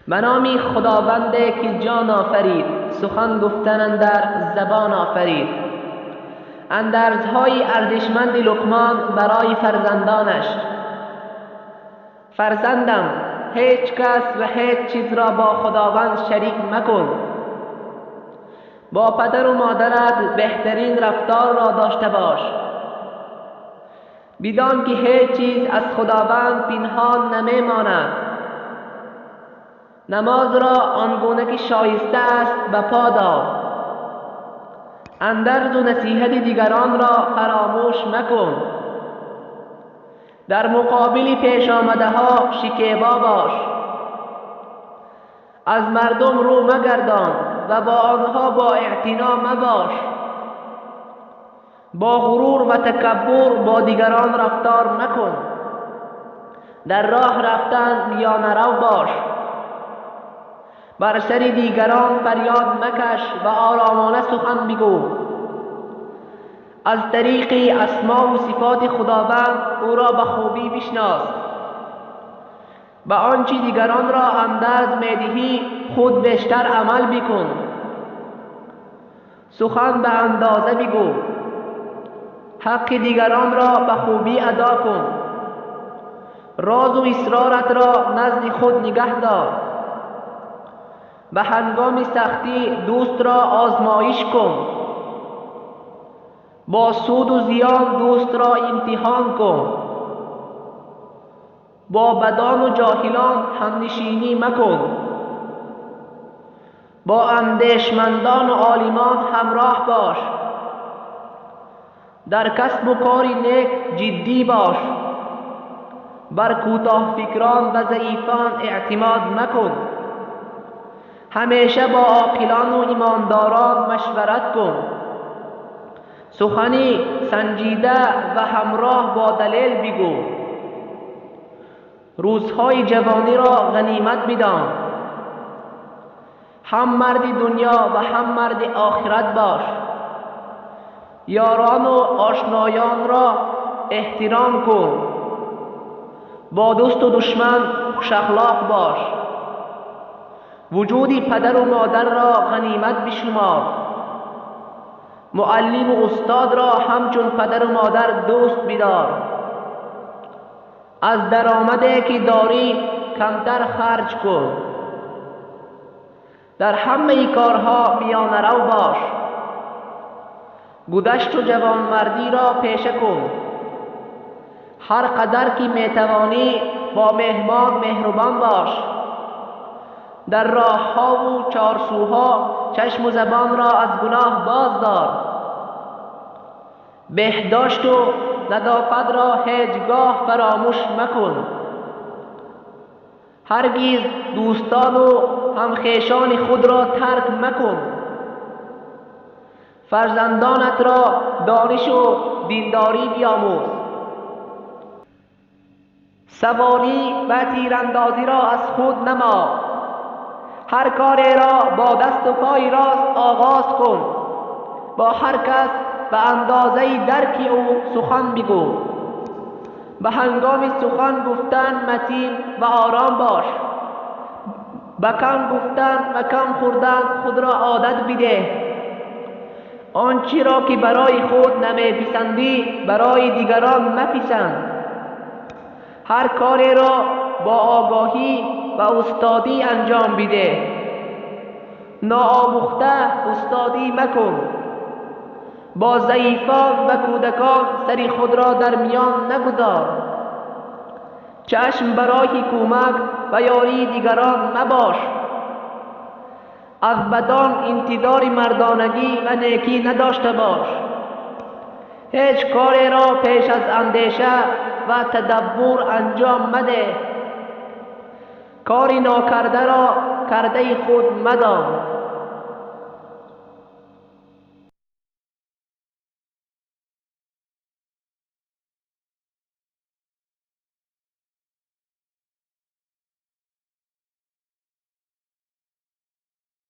به نام خداوند که جان آفرید، سخن گفتن اندر زبان آفرید. اندرزهای ارزشمند لقمان برای فرزندانش. فرزندم، هیچ کس و هیچ چیز را با خداوند شریک مکن. با پدر و مادرت بهترین رفتار را داشته باش. بدان که هیچ چیز از خداوند پنهان نمی‌ماند. نماز را آنگونه که شایسته است به پا دار. اندرز و نصیحت دیگران را فراموش مکن. در مقابل پیش آمده ها شکیبا باش. از مردم رو مگردان و با آنها با اعتنا مباش. با غرور و تکبر با دیگران رفتار مکن. در راه رفتن میانه رو باش. بر سر دیگران فریاد مکش و آرامانه سخن بگو. از طریق اسما و صفات خداوند او را به خوبی بشناس. به آنچه دیگران را اندرز میدهی خود بیشتر عمل بکن. سخن به اندازه بگو. حق دیگران را به خوبی ادا کن. راز و اصرارت را نزد خود نگه دار. به هنگام سختی دوست را آزمایش کن. با سود و زیان دوست را امتحان کن. با بدان و جاهلان همنشینی مکن. با اندیشمندان و عالمان همراه باش. در کسب و کار نیک جدی باش. بر کوتاه فکران و ضعیفان اعتماد مکن. همیشه با عاقلان و ایمانداران مشورت کن. سخنی سنجیده و همراه با دلیل بگو. روزهای جوانی را غنیمت بدان. هم مرد دنیا و هم مرد آخرت باش. یاران و آشنایان را احترام کن. با دوست و دشمن خوش اخلاق باش. وجود پدر و مادر را غنیمت بشمار. معلم و استاد را همچون پدر و مادر دوست بدار. از درآمدی که داری کمتر خرج کن. در همه کارها میانه رو باش. گذشت و جوانمردی را پیشه کن. هر قدر که میتوانی با مهمان مهربان باش. در راه ها و چارسوها چشم و زبان را از گناه باز دار. بهداشت و نظافت را هیچگاه فراموش مکن. هرگز دوستان و همخیشان خود را ترک مکن. فرزندانت را دانش و دینداری بیاموز. سواری و تیراندازی را از خود نما. هر کاری را با دست و پای راست آغاز کن. با هر کس به اندازه درک او سخن بگو. به هنگام سخن گفتن متین و آرام باش. به کم گفتن و کم خوردن خود را عادت بده. آنچه را که برای خود نمیپسندی برای دیگران مپسند. هر کاری را با آگاهی و استادی انجام بده. ناآموخته استادی مکن. با ضعیفان و کودکان سر خود را در میان نگذار. چشم برای کمک و یاری دیگران مباش. از بدان انتظار مردانگی و نیکی نداشته باش. هیچ کاری را پیش از اندیشه و تدبر انجام مده. کاری ناکرده را کرده خود مدان.